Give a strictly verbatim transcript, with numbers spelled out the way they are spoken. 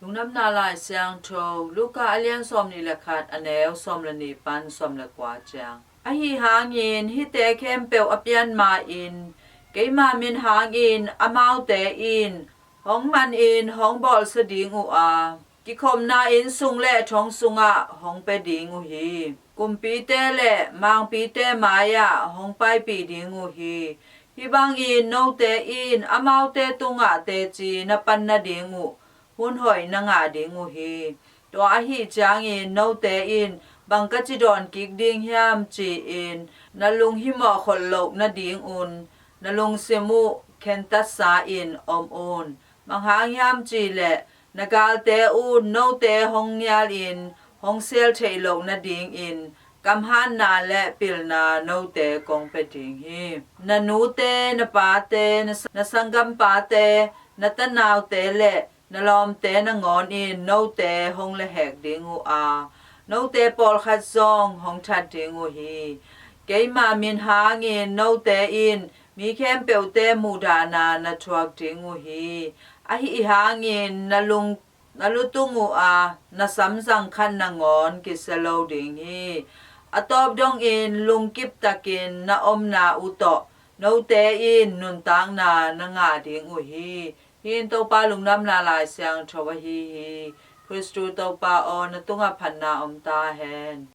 Lungdamna Lai Siangtho, Luka a lian sawmnih le khat, a neu sawm le nih pan sawm le kua ciang. Ahi hangin hihte khempeuh a pian ma-in keima min hangin amaute in hong manin hong bawlsia ding uh a, kikhopna inn sung le thong sungah hong pia ding uh hi. Kumpite le mangpite mai-ah hong paipih ding uh hi. Hih bangin note in amaute tungah teci na pan nading uh hun hoih na ngah ding uh hi. Tua ahih ciangin note in bang ka ci dawn kik ding hiam ci-in na lunghimawh kholh loh nadingun na lungsim uh khentatsa-in om un. Bang hang hiam cih leh na galte un note hong nialin hong sel theih loh nadingin kamhatna le pilna note kong pia ding hi. Na nute, na pate, na sa-, na sanggampate, na tanaute le na lawmte nangawn in note hong lehhek ding uh a, note pawlkhat zong hong that ding uh hi. Keima min hangin note in mi khempeuhte muhdahna na thuak ding uh hi. Ahi hangin na lung, na lutung uh a, na samzang khat nangawn kisia lo ding hi. A tawp dongin lungkiptakin na omna uh tawh note in nuntakna na ngah ding uh hi. Hih in Topa Lungdamna Lai Siangtho ahi hi. Khristu Topa aw, na tungah phatna om ta hen.